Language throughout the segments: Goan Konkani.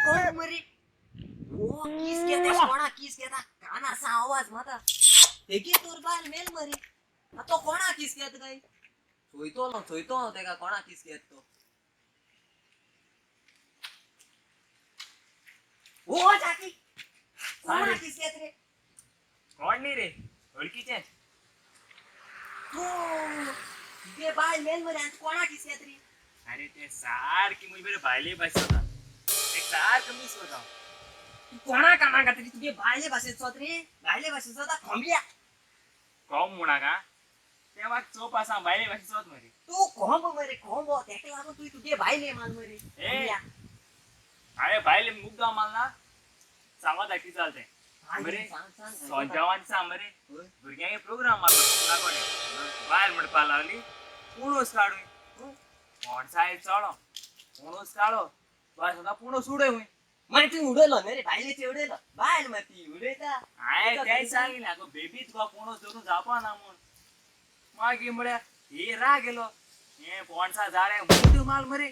कोण मरे ओ किस घेता कोणा किस घेता कानार सा आवाज माता तेगे तोर बायल मेल मरे तो कोणा किस घेत काय चोयतलो चोयतलो तेका कोणा किस घेत तो ओ जाकी कोणा किस घेत रे कोण न्ही रे वळखीचे तू तुगे बायल मेल मरे आनी कोणा किस घेत रे अरे ते सारखी म्हजे बरे भायले भाशेन वता ते सारको मीस करता तू कोणा कामाक घातली तुगे बायले भाशेन सोद रे बायले भाशेन सोदा कोंबिया कोम म्हणा ते वाग चोप आसा भायले भाशेन चोत मरे तू कोंब मरे कोंब तेका लागून तू तुगे बायले मान मरे कोंबिया हांवें भायले मुद्दाम मारला सांगता कितें जालें तें मरे सोंजावान दिसा मरे भुरग्यांक प्रोग्राम मारलो कोंकणा कडेन बायल म्हणपाक लागली पुणोस काडून पणसा एक चोडो पुणोस काडो बायल सांगता पुणोस उडय खंय मागीर तूं उडयलो न्ही रे बायलेचे उडयलो बायल मरे ती उडयता हांवें तेंय सांगिल्लें आगो बेबी तुका पुणोस धरून जावपा ना म्हूण मागीर म्हळ्यार हे राग गेलो हे पणसा जाळ्याक मुद्दो माल मरे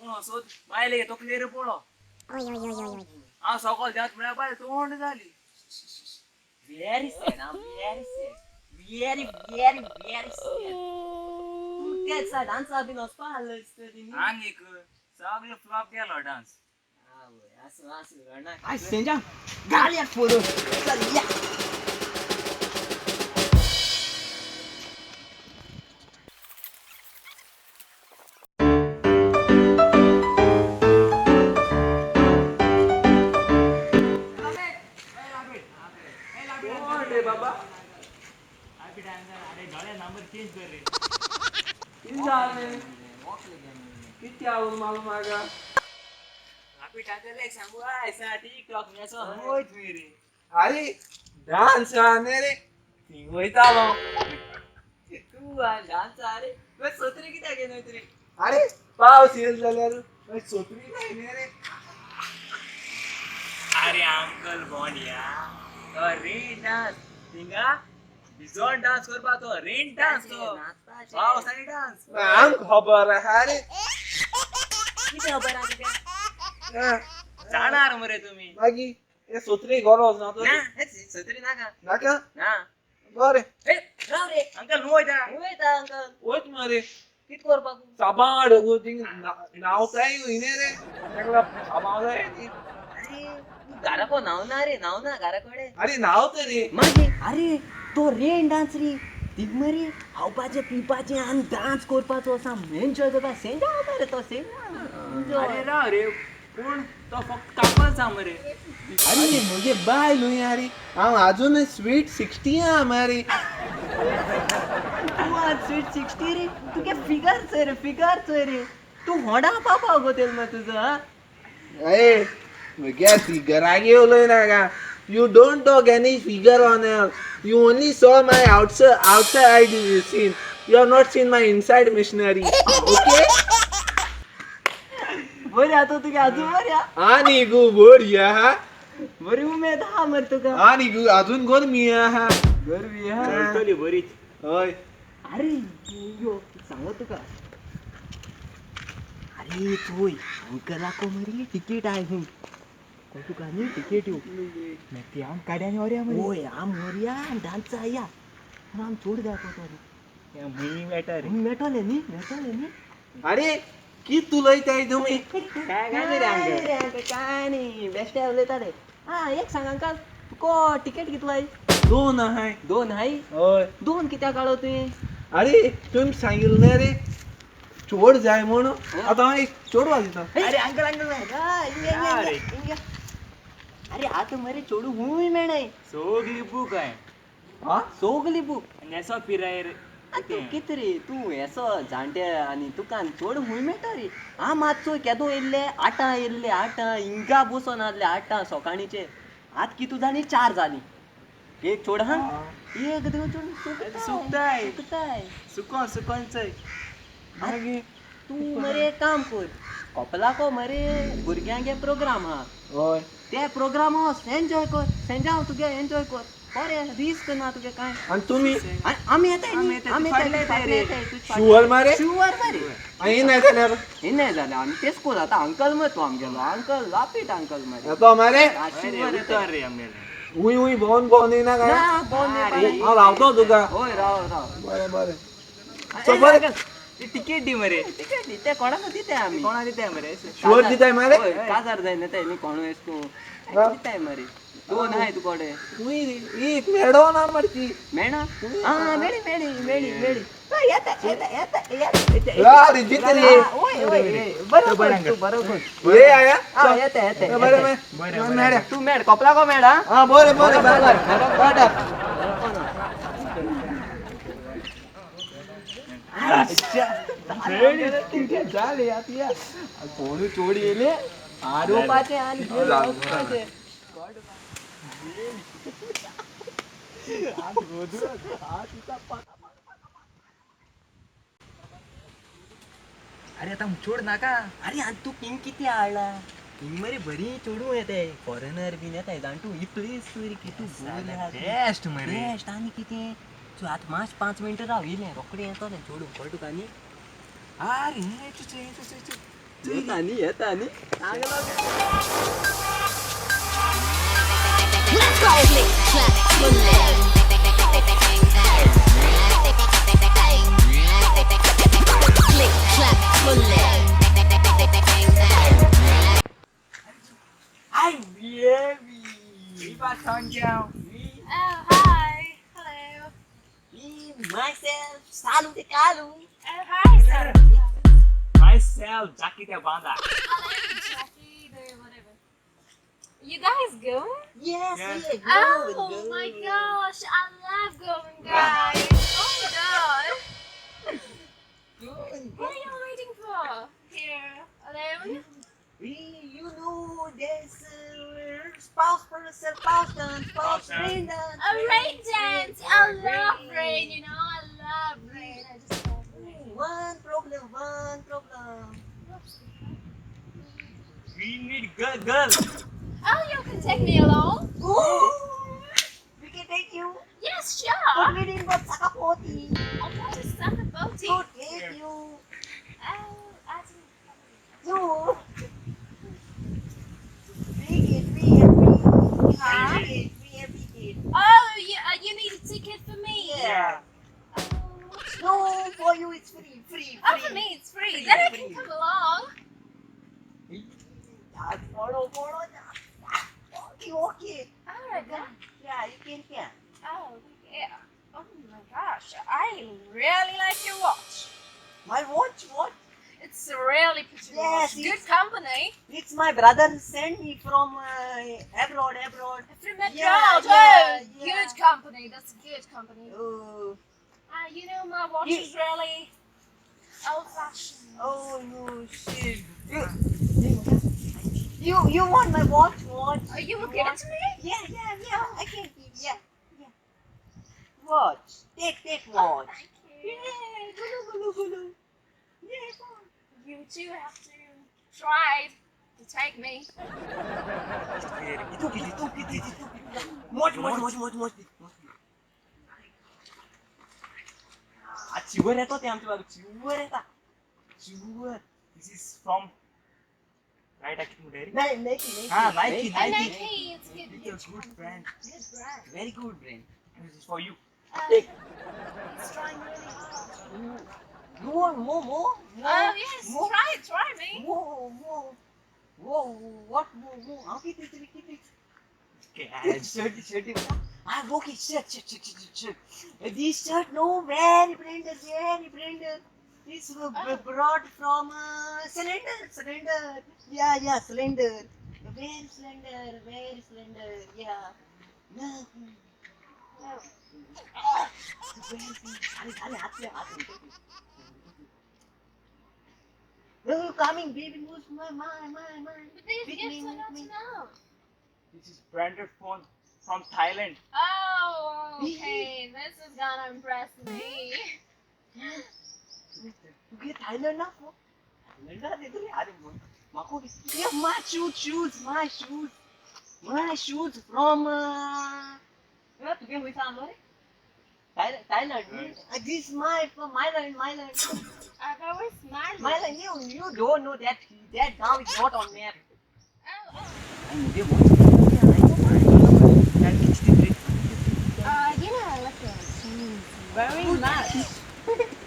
पुणोस बायले तकलेर पडलो हांव सकल देंवत म्हळ्यार बायल तोंड जाली Very sad, I'm very sad. Very, very, very sad. तूं तेच डान्सा बीन वचपा आसलो दिसता न्ही आनीक सगलो फ्लॉप गेलो डान्स आवय आसूं आसूं रडनाका आय सेंजा घाल एक फोडून चल या कोण रे बाबा अरे गळ्या नंबर चेंज कर रे कितें जालें कितें आवड माल म्हाका आपी सांगू आयसा टिकटॉक नेसो होय तुवें रे अरे डान्स आहा न्ही रे थिंग वयतालो तूं डान्स आरे मागीर सत्री कित्याक घेवन वयता रे अरे पावस येयलो जाल्यार मागीर सोत्री जाय न्ही रे अरे अंकल बोंडिया तो रेन डान्स थिंगा भिजोन डान्स करपा तो रेन डान्स तो पावस आनी डान्स आमकां खबर आहा रे कितें खबर आहा तुका जाणार मरे तुम्ही मागीर हे सोत्री गरज ना ना हेच सत्री नाका नाका ना बरें ए राव रे अंकल न्हू वयता वयता अंकल वच मरे कितें करपाक साबाड गो थिंग न्हांवताय न्ही रे ताका साबाव जाय न्ही अरे तूं घरा को न्हावना रे न्हावना घरा कडेन अरे न्हांवता रे मागीर अरे तो रेन डान्स रे थिंग मरे खावपाचें पिवपाचें आनी डान्स करपाचो साम एन्जॉय करपा सेंजा मरे तो सेंजा अरे राव रे पूण तो फक्त कापल्स आहा मरे अरे म्हगे बायल न्हय अरे हांव आजून स्वीट 16 आहा मरे तूं आज स्वीट 60 रे तुगे फिगर चोय रे फिगर चोय रे तूं होडा पापा गो तेल मरे तुजो हा ए म्हग्या फिगरागे उलय नाका. You don't talk any figure on air. You only saw my outside scene. You have not seen my inside missionary. Okay? बरें आतां तुगे आजून बरें आहा आनी गो बरी आहा बरी उमेद आहा मरे तुका आनी गो अजून गरमी आहा गरमी आहा चलतली बरीच हय अरे यो सांगो तुका अरे चोय अंकलाको मरे टिकेट I खूंय कोण तुका न्ही टिकेट येव ती आम काड्यानी व्हरया मरे ओय आम व्हरया आनी डान्स या पूण आम चोड जाय पडटलो म्हणी मेळटा रे मेळटलें न्ही मेळटलें न्ही अरे कित उलयताय तुमी काय काय रे अंकल रे अंकल काय न्ही बेश्टे उलयता रे आं एक सांग अंकल तुका टिकेट कितलो I दोन आहाय दोन हाय हय दोन कित्याक काडलो तुवें अरे तुमी सांगिल्लें रे चोड जाय म्हूण आतां हांव एक चोड वाजयता अरे अंकल अंकल अरे अरे आतां मरे चेडूं खूंय मेळनाय सगली बूक आहे हा सोगली बूक नेसो पिरायेर तूं कितें रे तूं येसो जाणटे आनी तुका चड खूंय मेळटा रे हांव मात चोय केदो येयल्ले आठां येयल्ले आठां हिंगा बसोन आहले आठां सकाळीचे आतां कितू जाली 4 जालीं एक चोड हा एक दोन चोड सुकताय. सुकताय सुकोन सुकोन चोय मागीर तूं मरे एक काम कर कपलाको मरे भुरग्यांगे प्रोग्राम आहा हय ते प्रोग्राम वच एन्जॉय कर सेंजाव तुगे एन्जॉय कर बरें रिस्क ना तुगे काय. आनी तुमी आमी येताय न्ही, आमी येताय रे. शुअर मरे? शुअर मरे. आनी नाही जाल्यार? हे नाही जालें आमी तेच कोण आतां अंकल मरे तूं आमगेलो अंकल लापीट अंकल मरे. येतो मरे. शुअर येता रे आमगेले. उय उय भोवन भोवन येयना काय? ना बोन हांव रावतो तुका. हय राव राव. बरें बरें. बरें टिकेट दी मरे. टिकेट दी ते कोणाक दिताय आमी. कोणा दिताय मरे? शुअर दिताय मरे? हय काजार जायना ते न्ही कोणू एश करून दिताय मरे. दोन आहाय तुकडे. उय एक मेडो ना मरे ती. मेणा आं मेळी मेळी मेळी मेळी. येता येता येता येता. रा रिजित रे. ओय ओय बरोबर तूं बरोबर. ये आया. आं येता येता. बरें बरें मेळ्या. तूं मेळ कोपलाको मेळ आं. हा बरें बरें बाय बाय. टाटा. कोणू चोडी येयले आरोपाचे आनी घेवन. अरे आता चोड नाका. अरे आनी तूं हिंग कितें हाडला? हिंग मरे बरी चेडूं येताय फॉरेनर बीन येताय जाण तूं. ही प्लेस रे कितू बरी आहा. बेस्ट मरे. बेस्ट. आनी कितें तूं आतां मातशें 5 मिनटां राव येयलें रोखडें येतलें चेडूं कळटा तुका न्ही. अरे येता न्ही येता न्ही. Let's go. Click, clap, bullet. Click, clap, bullet. Hi baby. Oh, hi. Hello. Myself Salu de Kalu. Oh, hi, sir. Myself, Jackie the Banda. Hello, Jackie, the whatever. You guys going? Yes, Yes. yeah, Oh going, my going. gosh, I love going, guys. Oh my god. What are you waiting for? Here, alone? We, you know, there's spouse person, spouse dance, spouse rain dance. A rain dance. I love rain, you know. I love rain. I just love rain. One problem, one problem. We need girl, girl. Oh, you can take me along? Oh, we can take you. Yes, But sure. we didn't got sakapoti. I want to suck a boaty. To take you. Oh, I didn't. You. Bring it, bring it, bring it. Huh? Bring it, bring it, bring it. Oh, you need a ticket for me. Yeah. Oh. No, for you it's free, free, free. Oh, for me it's free. Then I can come along. Follow, follow. Okay, okay. All right then. Yeah, you can, yeah. Oh, yeah. Oh my gosh, I really like your watch. My watch, what? It's really pretty Yes, watch. Good company. It's my brother sent me from abroad, abroad. From abroad. Yeah, Oh, yeah, yeah. good company. That's good company. Oh, You know, my watch You- is really old-fashioned. oh no, shit. You want my watch? Watch? Oh, you will give it to me? Yeah, yeah, yeah. I can give. Yeah, yeah. Watch. Take watch. Oh, thank you. Yeah, gulu gulu gulu. Yeah. You two have to try to take me. Watch, watch, watch, watch, watch. चिवर येतो ते आमच्या बाजू चिवर येता चिवर. This is from right Aki नाही Nike. Ah, Nike, And Nike. Nike, it's good. It's a good brand. Good brand. Very good brand. This is for you. Take. He's trying really hard. You want more, more? Oh yes, more? try me. More, more. Whoa, what more, more? How can it be? Okay. Shirt, shirt. Ah, okay, shirt, shirt, shirt, shirt, shirt. This shirt, no, very branded, very branded. This brought from cylinder, cylinder. Yeah, yeah, cylinder. Very slender, very slender. Yeah. No. No. Ah, very अरे हात हात. Oh, coming, baby, move, my, my, my, my. But these With gifts me, are with not me. enough. This is branded phone from Thailand. Oh, okay. This is gonna impress me. तुगे Thailand ना थायलंडा रे अरे म्हाका my shoes, shoes, my shoes, my shoes from तुगे खंय सांगलो रे? Thailand. This my from my land, my land. Where's Marlon? My land. You don't know that that गांव is not on map. Oh, oh. मुगे वच. You know, I like your jeans very much.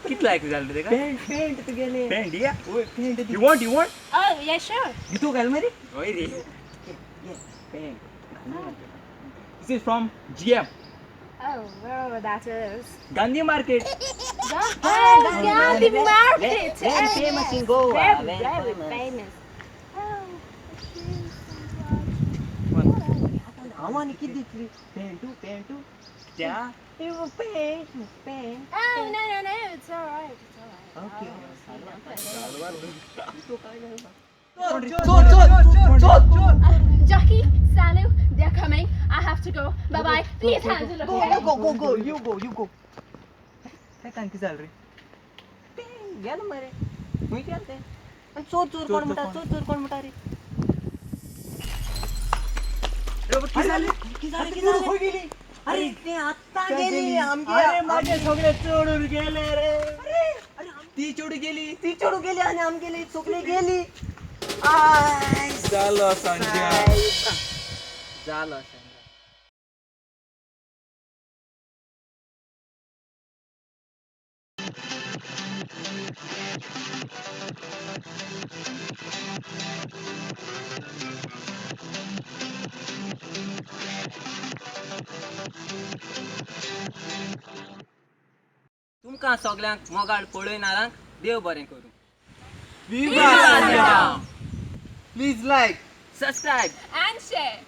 कितलं ऐकू झालं ते का? पेंट पेंट तुगेले. पेंट या. ओय paint. You want, you want? Oh, yeah, sure. तू घाल मरे. होय रे. Pant. This is from GM. Oh, wherever that is. Gandhi Market. Oh, Gandhi Market. Very Oh, famous yes. in Goa. Very, Very very famous. famous. Oh, the shoes and watch. हांव आनी कितें दिसली? पेंटू पेंटू. त्या pant pant. Oh, no, no, no. It's all right. It's all right. Okay. चोर चोर चोर चोर चोर. Jackie, Salu, they're coming. I have to go. Bye bye. Please handle, Go, okay? you go, go, go, you go, you go. काय कांती चाल रे? ते गेलो मरे. खंय गेले ते? आनी चोर चोर कोण म्हणटा? चोर चोर कोण म्हणटा रे? किती झाले? कितें जालें? कितें जालें? गेली? अरे ते आत्तां गेली आमगे. अरे माझे सगळे चोडून गेले रे. अरे अरे ती चोडू गेली. ती चोडू गेली आणि आमगेली सगळी गेली. I जालो संजय. जालो संजय. तुमकां सगल्यांक मोगाळ पळयणारांक देव बरें करूं. Viva Sanjay. Please like. Subscribe. And share.